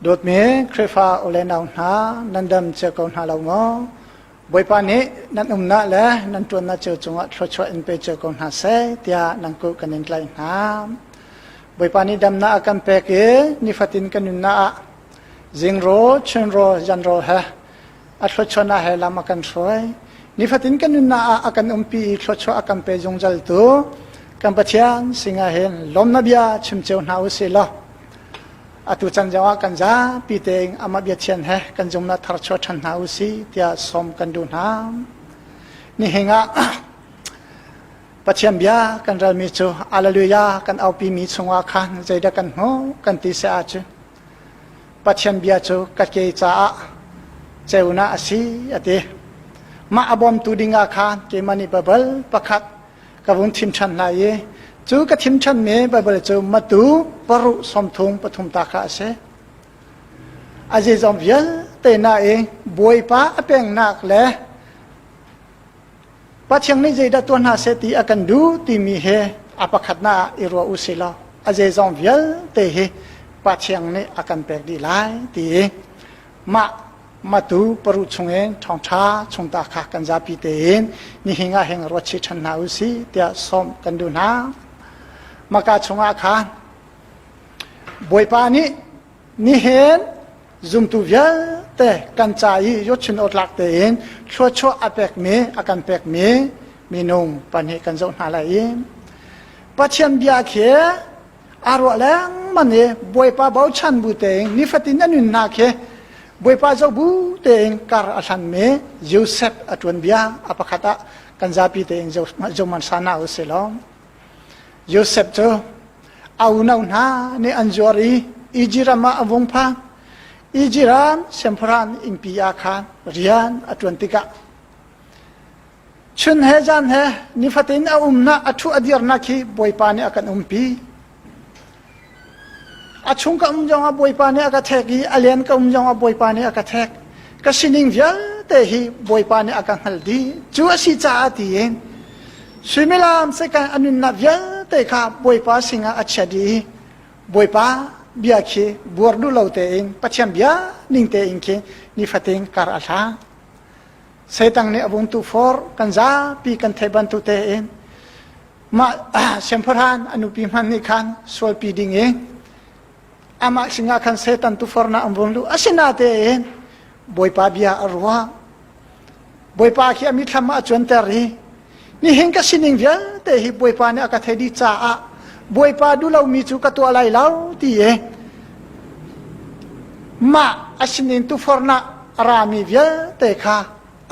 Dawtmi Khrihfa ule nau hna, nan dam cio ko hna lo maw? Bawipa nih nan umnak le nan ṭuannak cio cungah thluachuah in pe cio ko hna seh tiah nan kuh kan in tlaih hna. Bawipa nih damnak a kan pek i nifatin kan nunnak ah zingro, chunro, zanro he a thluachuahnak he lam a kan hruai. Nifatin kan nunnak ah a kan umpi i thluachuah a kan pe zungzaltu kan Pathian singah hin lawmnak bia chim cio hna u sih law atu can zongah kan zapi tein amah bia thian he kan zumnak thar chuah ṭhan hna u si tiah sawm kan duh hna. Nihin ah Pathian bia kan ralmi cu Alleluia kan aupimi chungah khan zeidah kan hmuh kan ti se ahcun Pathian bia cu ka ke caah ceunak a si a ti. Mah a bawmtu dingah khan keimah nih Baibal pakhat ka vung thim ṭhan hna i cu ka thim ṭhanmi Baibal cu Matu paruh sawmthum pathum ta kha a si. A zeizong vialte na i Bawipa a pengnak le Pathian nih zeidah tuah hna seh ti a kan duh timi he a pakhatnak ah i ruah u si law a zeizong vialte hi Pathian nih a kan pek dih lai ti i mah matu paru chungin ṭhawngṭha chungta kha kan zapi tein nihin ah hin ruat chih ṭhan hna u si tiah sawm kan duh hna. Maka chungah khan Bawipa nih nihin zumtu vialte kan ca i yotchin awtlak tein thluachuah a pekmi a kan pekmi minung pahnih kan zoh hna lai i Pathian bia khi aa ruah lengmang i Bawipa bochan bu tein nifatin a nunnak khi Bawipa zoh bu tein kar a hlanmi Joseph a ṭuan bia a pakhat ah kan zapi tein zoh hmasa hna u sih law Joseph cu a unau hna nih an zuar i Izipt ram ah a vung phan. Izipt ram siangpahrang innpi ah khan rian a ṭuan tikah chun he zan he nifatin a umnak a ṭhu a dirnak khi Bawipa nih a kan umpi. A chung ka um zongah Bawipa nih a ka thek i a len ka um zongah Bawipa nih a ka thek. Ka sining vialte hi Bawipa nih a ka hngalh dih. Cu a si caah tiin suimilam sekan a nunnak vialte kha Bawipa singah a chia dih i Bawipa bia khi buar duh lo tein Pathian bia ning tein khi nifatin kar a hlang. Satan nih a vung tu for kan zapi kan theih bantuk tein mah siangpahrang a nupi hmanh nih khan sualpi ding i amah singah khan Satan tufornak an vung luh asinatein Bawipa bia a ruah Bawipa khi a mithlam ah a cuanter i nihin ka sining vialte hi Bawipa nih a ka thei dih caah Bawipa duh lomi cu ka tuah lai lo ti i mah a sinin tufornak a rami vialte kha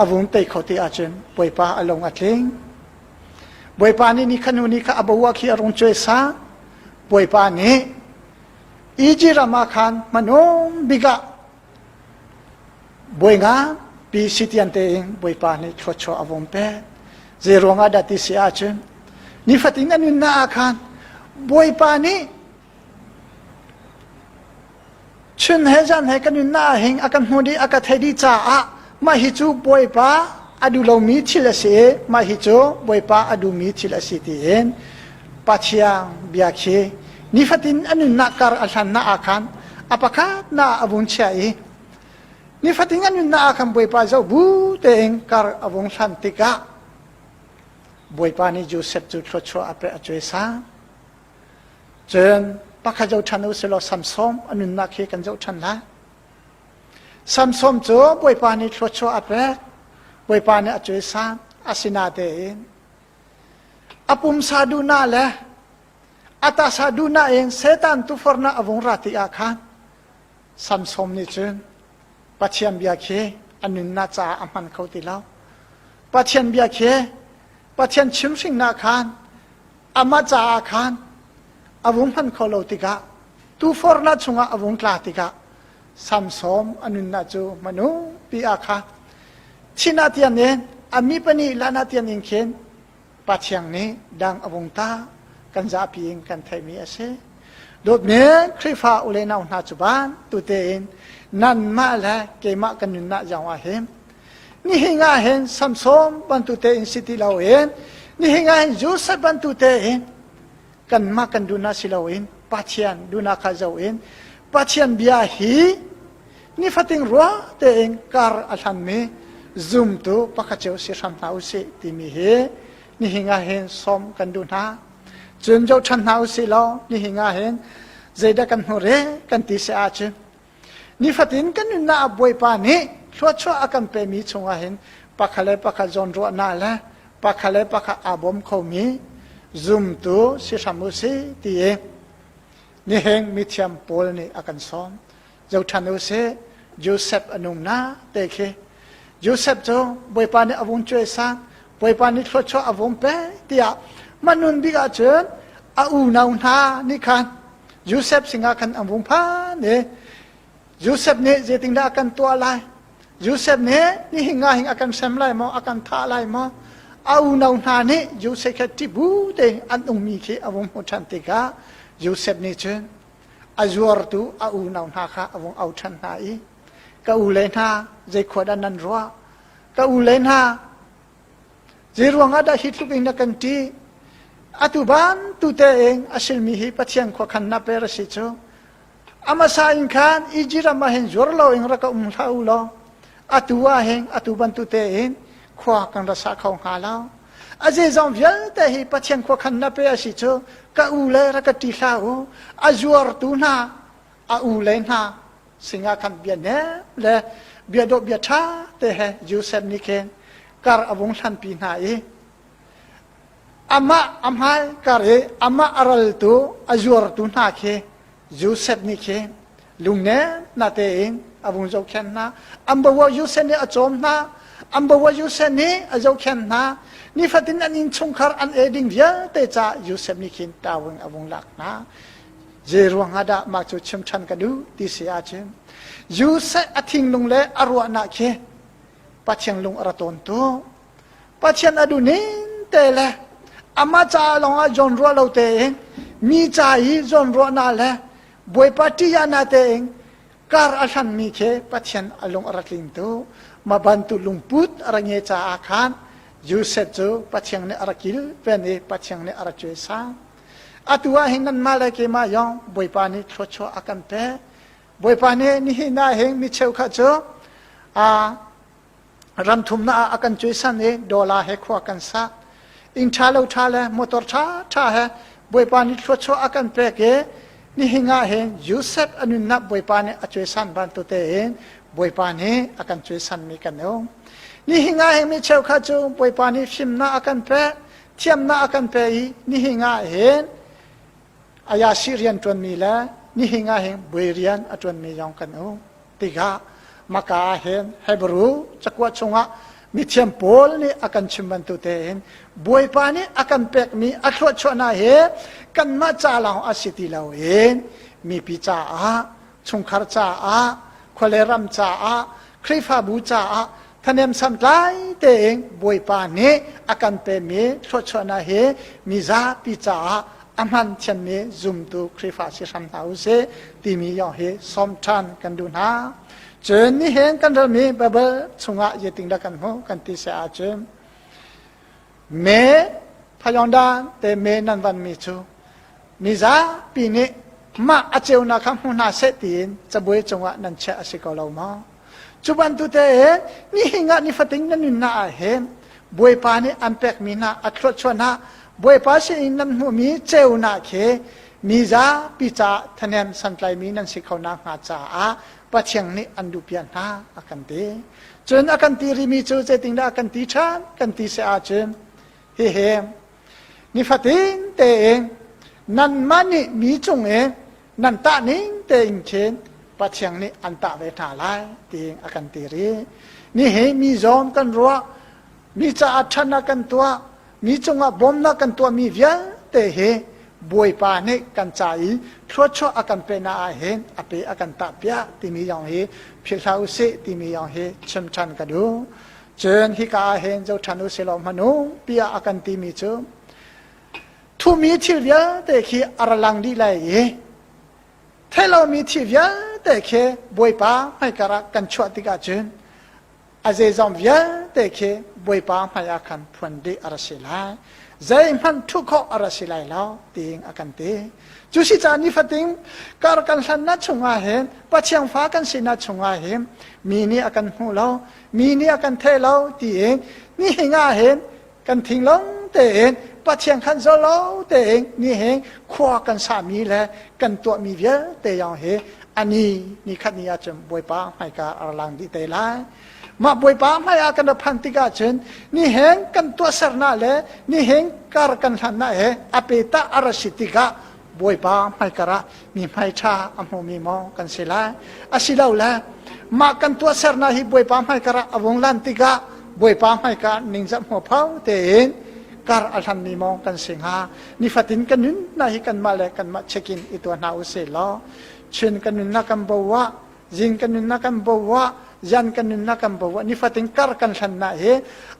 a vung tei kho ti ahcun Bawipa a lung a tling Bawipa nih ni kha nu nih kha a bo ah khi a rung cuai sa. Bawipa nih Egypt ram ah khan hmanung bik ah bawi nga pi sitian tein Bawipa nih thluachuah a vung pek. Zei ruangah dah ti si ahcun nifatin a nunnak ah khan Bawipa nih Chun he zan he kan nunnak ah hin a kan hmuh dih a ka theih dih caah mah hi cu Bawipa a duh lomi thil a si i mah hi cu Bawipa a duhmi thil a si tiin Pathian bia khi nifatin a nunnak kar a hlannak ah khan a pakhat na a vung chia i nifatin a nunnak ah khan Bawipa zoh bu tein kar a vung hlan tikah Bawipa nih Joseph cu thluachuah a pe a cuai sang. Cun pakhat zoh ṭhan u silaw Samson a nunnak hi kan zoh ṭhan lai. Samson cu Bawipa nih thluachuah a pek. Bawipa nih a cuaisan. Asinatein a pumsa duhnak le a tasa duhnak in Satan tufornak a vung ra ti ah khan Samson nih cun Pathian bia khi a nunnak caah a hman kho ti lo. Pathian bia khi Pathian chimhringnak khan amah caah khan a vung hman kho lo tikah tufornak chungah a vung tla tikah Samsom a nunnak cu hmanungpi ah kha thin ah tian in a mi pahnih lan ah tian in khin Pathian nih dang a vung ta kan zapi in kan theihmi a si. Dawtmi Khrihfa ule nau hna cu ban tu tein nanmah le keimah kan nunnak zong ah hin nihin ah hin Samson bantuk tein si ti loin nihin ah hin Joseph bantuk tein kanmah kan duhnak si loin Pathian duhnak kha zoh in. Pathian bia hi nifatin rua tein kar a hlanmi zumtu pakhat cio si hram hna usih timi hi nihin ah hin sawm kan duh hna. Cun zoh ṭhan hna usih law nihin ah hin zeidah kan hmu re kan ti si ahcun nifatin kan nunnak ah Bawipa nih thluachuah a kan pemi chungah hin pakhat le pakhat zawnruahnak le pakhat le pakhat aa bawm khomi zumtu si hram usih ti i nihin mithiam Paul nih a kan sawm. Zoh ṭhan usih Joseph a nungnak te khi Joseph cu Bawipa nih a vung cuaisan Bawipa nih thluachuah a vung pek tiah manun bik ahcun a unau hna nih khan Joseph singah khan an vung phan i Joseph nih zeitindah a kan tuah lai Joseph nih nihin nga hin a kan hrem lai maw a kan thah lai maw a unau hna nih Joseph kha ṭibu tein an ummi khi a vung hmuh ṭhan tikah Joseph nih cun a zuartu a unau hna kha a vung au ṭhan hna i ka u le hna zei khua dah nan ruah ka u le hna zei ruangah dah hi tluk in na kan ṭih atu ban tu tein a silmi hi Pathian khuakhan na per a si cu amasa in khan Egypt ram ah hin zuar lo in rak ka um hlah u law atu ah hin atu bantuk tein khua kan ra sa kho hnga lo a zeizong vialte hi Pathian khuakhan na pe a si cu ka u le rak ka ṭi hlah u a zuartu hna a u le hna singah khan bia nem le bia dawh bia ṭha te he Joseph nih khin kar a vung hlanpi hna i amah a hmai kar i amah a raltu a zuartu hna khi Joseph nih khi lungnem na tein a vung zohkhenh hna. An bawa Joseph nih a cawm hna. An bawa Joseph nih a zohkhenh hna. Nifatin an innchungkhar an ei ding vialte ca Joseph nih khin tawing a vung lak hna. Zei ruangah dah mah cu chim ṭhan ka duh ti si ahcun Joseph a thinglung le a ruahnak khi Pathian lung a ra tawn tu. Pathian a duhning te le amah caah lawngah zawn ruah lo tein mi ca i zawn ruahnak le Bawipa ṭihzahnak tein kar a hlanmi khi Pathian a lung a rak tling tu ma bantuk lungput a rak nge caah khan Joseph cu Pathian nih a rak kilven i Pathian nih a rak cuaisang. Atu ah hin nanmah le keimah zong Bawipa nih thluachuah a kan pek. Bawipa nih nihin ah hin mi cheukhat cu ram thumnak ah a kan cuisan i dollar he khua kan sak inn ṭha lo ṭha le motor ṭha ṭha he Bawipa nih thluachuah a kan pek i nihin ah hin Joseph a nunnak Bawipa nih a cuisan bantuk tein Bawipa nih a kan cuisan mi kan um nihin ah hin mi cheukhat cu Bawipa nih fimnak a kan pek thiamnak a kan pek i nihin ah hin ayasi rian ṭuanmi le nihin ah hin buai rian a ṭuanmi zong kan um tikah maka ah hin Hebrew cakuat chungah mithiam Paul nih a kan chim bantuk tein Bawipa nih a kan pekmi a thluachuahnak hi kanmah ca lawng a si ti loin mipi caah chungkhar caah khuale ram caah Khrihfabu caah thanem samtlai tein Bawipa nih a kan pekmi thluachuahnak hi mizapi caah a hman thiammi zumtu Khrihfa si hram hna usih timi yong hi sawm ṭhan kan duh hna. Cun nihin kan relmi Bible chungah zeitindah kan hmuh kan ti se ahcun me phayongdan te me nan vanmi cu mizapi nih mah a ceunak kha hmu hna seh tiin cabuai cungah nan chiah a si ko lo maw? Cu bantuk tein nihin ah nifatin nan nunnak ah hin Bawipa nih an pekmi hna a thluachuah hna Bawipa sinin nan hmuhmi ceunak khi mi zapi caah thahnem santlaimi nan si kho nakhnga caah Pathian nih an duhpiak hna a kan ti. Cun a kan ti rihmi cu zeitindah a kan ti ṭhan kan ti si ahcun hihi nifatin tein nanmah nih mi cung i nan tah ning tein khin Pathian nih an tah ve hna lai tiin a kan ti rih. Nihin mi zawm kan ruah, mi caah ṭhatnak kan tuah, mi cungah bawmnak kan tuahmi vialte hi Bawipa nih kan ca i thluachuah a kan pehnak ah hin a pe a kan tah piak timi zong hi philh hlah usih timi zong hi chim ṭhan ka duh. Cun hika ah hin zoh ṭhan usih law hmanung piah a kan timi cu Thumi thil vialte khi a ra lang dih lai i theih lomi thil vialte khi Bawipa hmaikar ah kan chuah tikah cun a zeizong vialte khi Bawipa hmai ah khan phuan dih a ra si lai. Zeihmanh thuh khawh a ra si lai lo tiin a kan ti. Cu si caah nifatin kar kan hlannak chungah hin Pathian fa kan sinak chungah hin mi nih a kan hmu lo, mi nih a kan thei lo tiin nihin ah hin kan thinglong tein Pathian khan zolo tein nihin khua kan sami le kan tuahmi vialte yong hi ani ni khat ni ahcun Bawipa hmaika a lang dih te lai. Mah Bawipa hmai ah kan ra phan tikah cun nihin kan tuahsernak le nihin kar kan hlannak he a pe ta a ra si tikah Bawipa hmaikar ah mi hmai ṭha a hmumi maw kan si lai. Asilole mah kan tuahsernak hi Bawipa hmaikar ah a vung lan tikah Bawipa hmaika ningzah hmuapho tein kar a hlanmi maw kan si hnga. Nifatin kan nunnak hi kanmah le kanmah check in i tuah hna usih law chun kan nunnak kan bo ah zing kan nunnak kan bo ah zan kan nunnak kan bo ah nifatin kar kan hlannak hi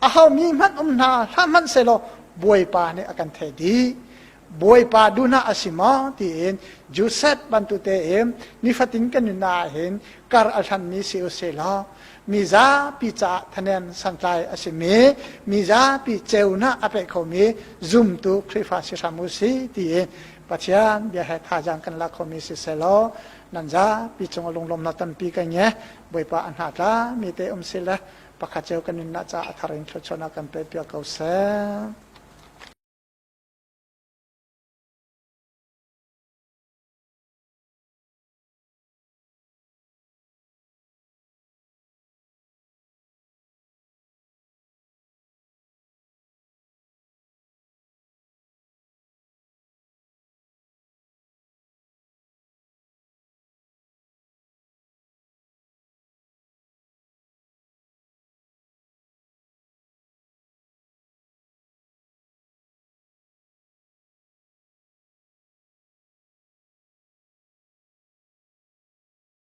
a ho mi hmanh um hna hlah hmanh sehlaw Bawipa nih a kan thei dih. Bawipa duhnak a si maw tiin Joseph bantuk tein nifatin kan nunnak ah hin kar a hlanmi si u sih law mi zapi caah thanem santlai a simi mi zapi ceunak a pe khomi zumtu Khrihfa si hram u si tiin Pathian bia he thazaang kan lak khomi si selaw nan zapi cung ah lunglawmnak tampi kan nge Bawipa a hna tla mi te um si le pakhat cio kan nunnak caah a thar in thluachuahnak kan pe piak ko seh.